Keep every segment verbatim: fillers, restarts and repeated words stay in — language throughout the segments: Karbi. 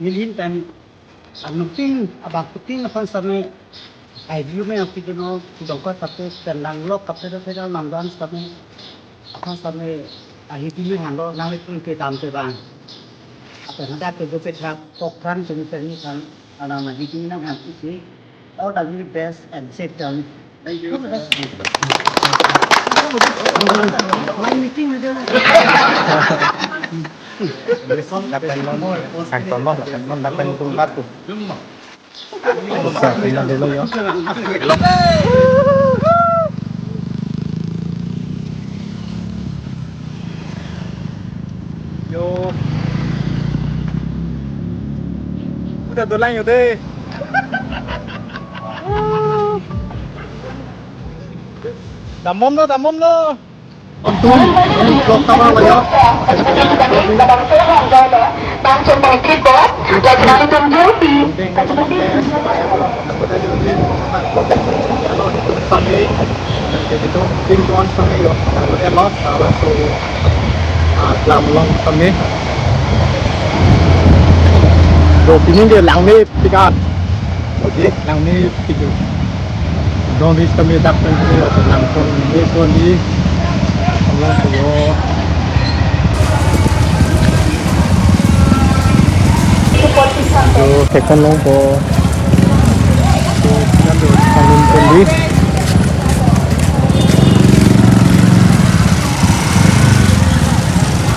Nelihin pen anuttin abangphutin aphan sitame ahijume nangpidunnon, dongka sate pen nanglok kaprek kaprek alam do-an sitame aphan sitame ahijume hanglo, nanglitum kedam kevang. Lapen hadak kedo kethak, kok pran keme seni aphan, alang ahijume nanghangpisi. All the very best and safe journey. Thank you. My meeting with you. Kangton lo, kangton, lapen tung batu. Sa, tinggal dulu ya. Yo. Udah dolang yo deh. Damom lo, damom lo. Lam long kami. Do pini ke langmepik an. Oke, langmepik. Dong ris kami dak pen ke langpon di, pon di. Allah tuh. Do tekon longpo. Do, kan do, langpon di.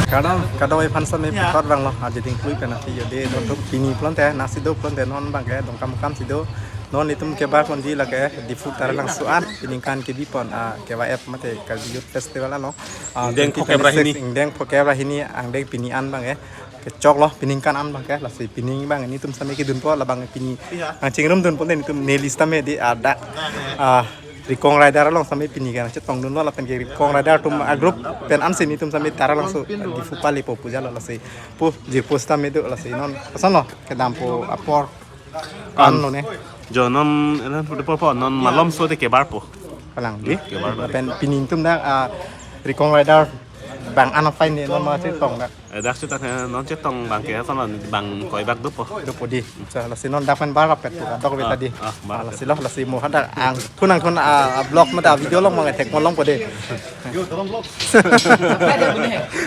Kadang, kadang iphan sitame pekot bang lo, aja ding klui pen ati yo de, do pini pulote, nasi do pulote, non bang ke, Dongkamukam si do, non itum kebar ponji lake, Diphu Taralangso an, peningkan kebi pon, ah, K Y F mate Karbi Youth Festival along. Ah, Ingdeng pho kebra hini. Ingdeng pho kebra hini, angdeng pini an bang ke, kechok lo, peningkan an bang ke, lasi pini bang, nelitum sitame kedunpo, labang pini, iya, nangchingrum dunpo, nelitum neli sitame di ada, ah, Rikong Rider along sitame pini kan chetongdunlo lapen ke Rikong Rider atum a-group pen ansi nelitum sitame Taralangso Diphu palepo pu jalo lasi. Pu jirpo sitame do lasi non. Koson lo kedampo apor. An. An lo ne. Jo non elan pu depo po non malomso de kebarpo. Kalang di. Kebar. Lapen pini nelitum dak, ah, Rikong Rider bang an aphan ne non ma chetong dak. Eh, dak chutak, eh, non chetong bang ke, apa non, bang koi bak dopo. Dopo di. Sa lasi non dak pen bar rapet tu, dok beta di. Ah, ah, bar. Ah, lasi lo, lasi mo hadak ang, kunang kun, ah, vlog mata video long mang etek molong po di.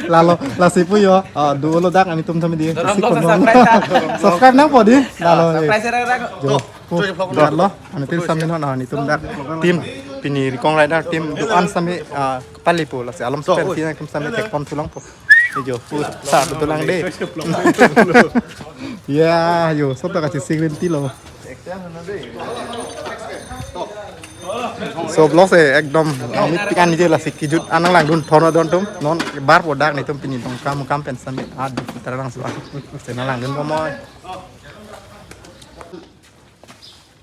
Lalo, lasi pu yo, ah, do lo dak nelitum sitame di. Dorong lasi vlog kon subscribe ta. Subscribe nangpo di. Lalo, ah, eh. Subscribe sera ra. Jo. Pu, dak lo, nelitum sitame non, ah, nelitum dak team, pini Rikong Rider team do-an sitame, ah, palepo lasi alom so, pen oi, si nelitum sitame tekpon thu longpo. Ejo, pu, sa betul lang de. Ya, yo, sob ta kachisik rinti lo. So, vlog se ekdom, ah, mepik an je lasi kejut an nanglangdun thon adon atum, non barpo dak nelitum pini Dongkamukam pen sitame, ah, Diphu Taralangso an. Se nanglangdunpo moi.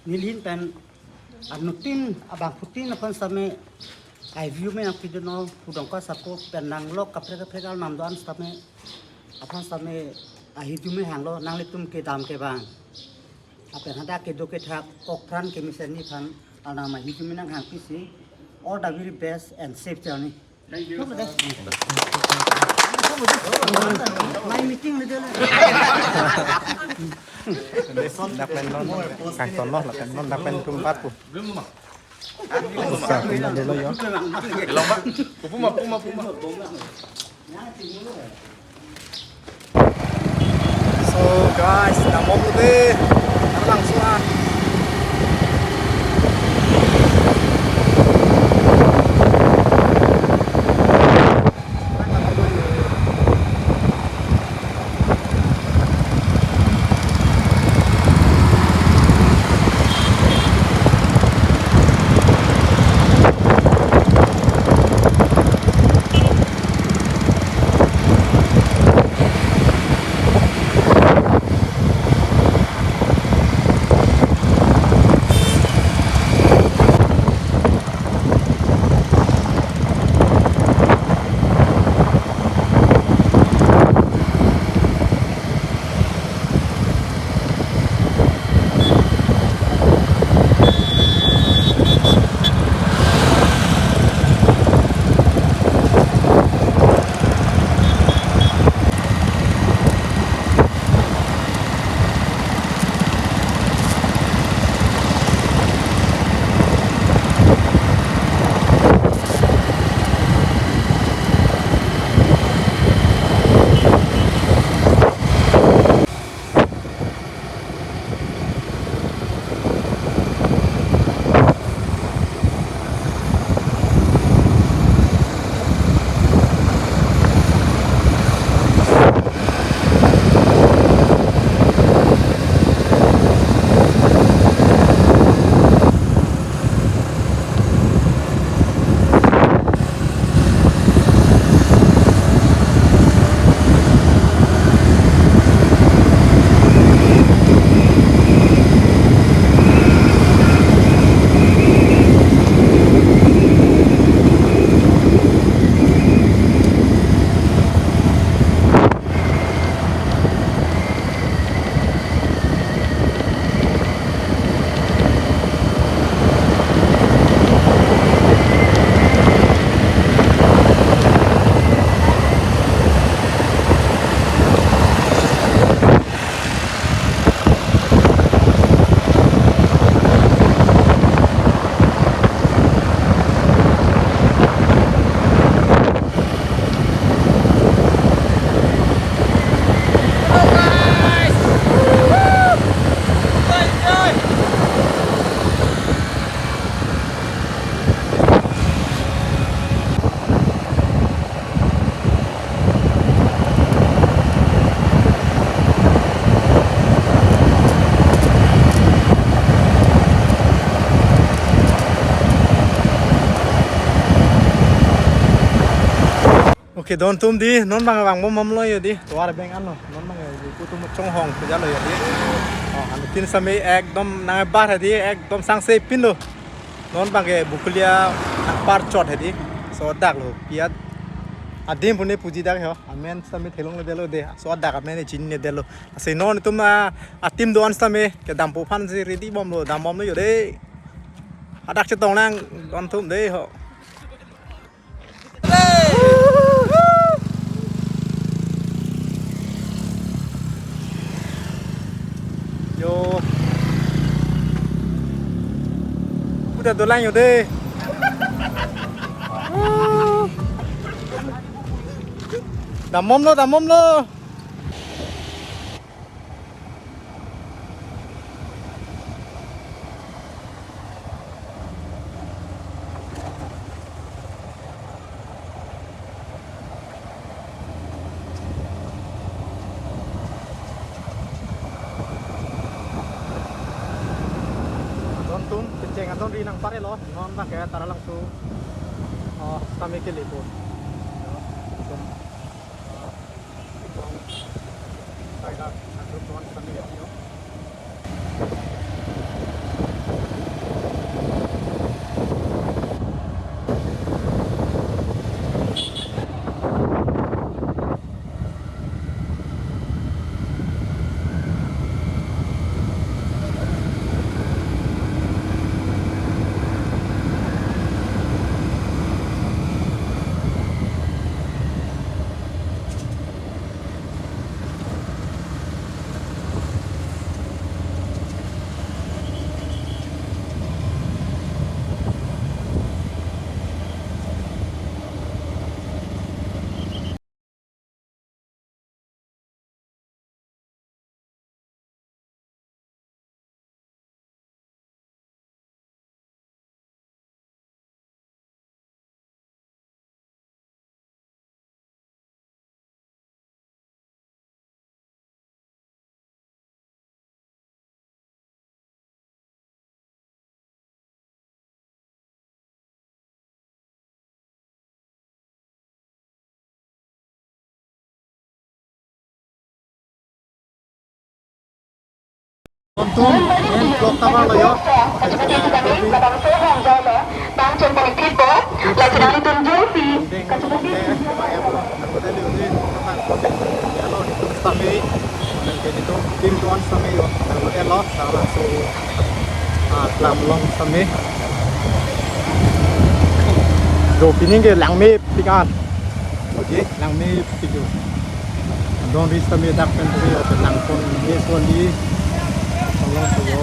Nelihin pen anuttin abangphutin aphan sitame ahijume nangpidunnon, pu dongka sako pen nanglok kaprek kaprek alam do-an sitame aphan sitame ahijume hanglo, nanglitum kedam kevang. Lapen hadak kedo kethak, kok pran keme seni aphan, alang ahijume nanghangpisi. All the very best and safe journey. Thank you. My meeting with you. Dak pen non, kangton lo, lapen non dak pen tum batu. Sa, tinggal dulu ya. Puma, puma, puma. So guys, damom lo de, Taralangso an. Kedon atum di, non bang vangbom bomlo yo di, tovar abeng anlo, non bang di, kutum chonghong pejalo yo di. Oh, anuttin sitame ekdom nangbar di, ekdom sangse pinlo. Non bang ke Bokolia nangparchot di, so adaklo, piat. Adim pune puji dak ho, amen sitame thelongledetlo de, so adak amen chinidetlo. Lasi non itum a, a-team do-an sitame, kedampo aphansi ready bomlo, dambomlo yo de. Adak chetong nang, don atum de ho. Yo. Udah dolang yo de. Dambomlo, dambomlo. Adon atum, kecheng adon ri nangpar-etlo, non bang ke Taralangso, oh, sitame kelepo. Kontum, main block cover lo yo. Bang chom connected po, laso nangtum jongsi, kachumudi. Kami, team do-an sitame yo, hello, Taralangso, ah, lam along sitame. Jo, pini ke langmepik an. Oke, langmepik yo. Don ri sitame dak pen puri yo, langpon ye soli. Tolong yo.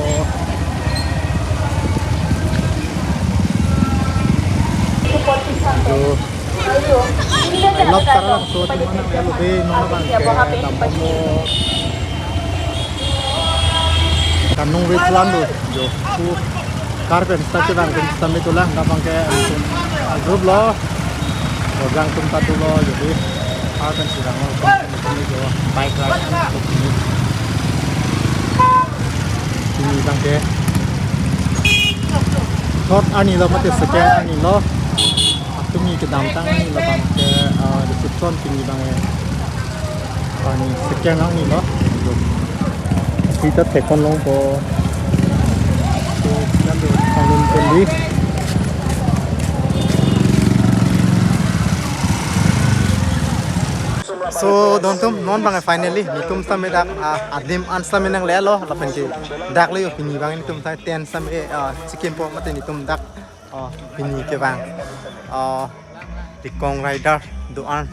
Jo. Lok Taralangso atum nang lelo de, non bang ke dambomlo. Kanung rit lan do, jo. Ku car pen start lang, pen start me tulang, kapang ke, ah, group lo. Bojang atum ta tulo, jadi car pen sidang lo, pen jo, bike ride kan, ini bang ke. Third arni lo, mate second arni lo. Pini kedamtang arni labang ke, ah, reception pini bang ke. Arni second arni lo. Sita thekon longpo. So, sekian dulu. Kami kembali. So, don atum, non bang ke finally, netum sitame dak, ah, adim an sitame nanglelo, lapen ke dak lo yo pini bang netum sitame tent sitame, ah, chekimpo mate netum dak. Oh, pini kevang. Oh, Dikong Rider do-an,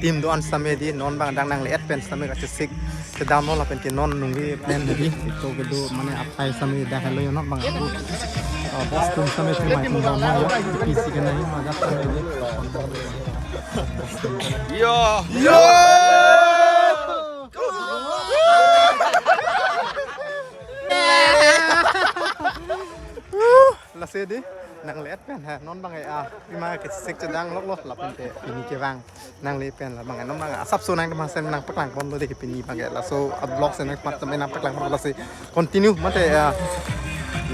team do-an sitame di non bang dak nangle-et pen sitame kachesik kedam lo lapen ke non nungve pen di. Ito kedo mane apai sitame dak helo yo non bang aku. Oh, boss atum sitame sitame mai tum bang yo. P C ke nahi maga sitame di. Yo. Yo. Lasi di, nangle-et pen ha, non bang ke, ah, pima kachesik chedang lok lok lapen ke pini kevang nangle pen labang ke, non bang ke asapso nangtum aphan nangpaklangponlo di pini bang ke, laso a-vlog si nangtum aphan nangpaklangponlo si continue mate, ah,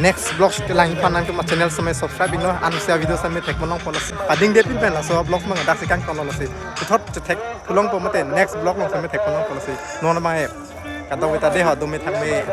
next vlog kelang aphan nangtum a-channel sitame subscribe iknon, ansi a-video sitame thekpon longpo lasi. Padingde pin pen laso vlog mang dak si kangtonlo lasi. Hot chethek pulong po mate next vlog along seme thek pulong po lasi. Non ma e. Kadokave ta dei ho, dome thangme.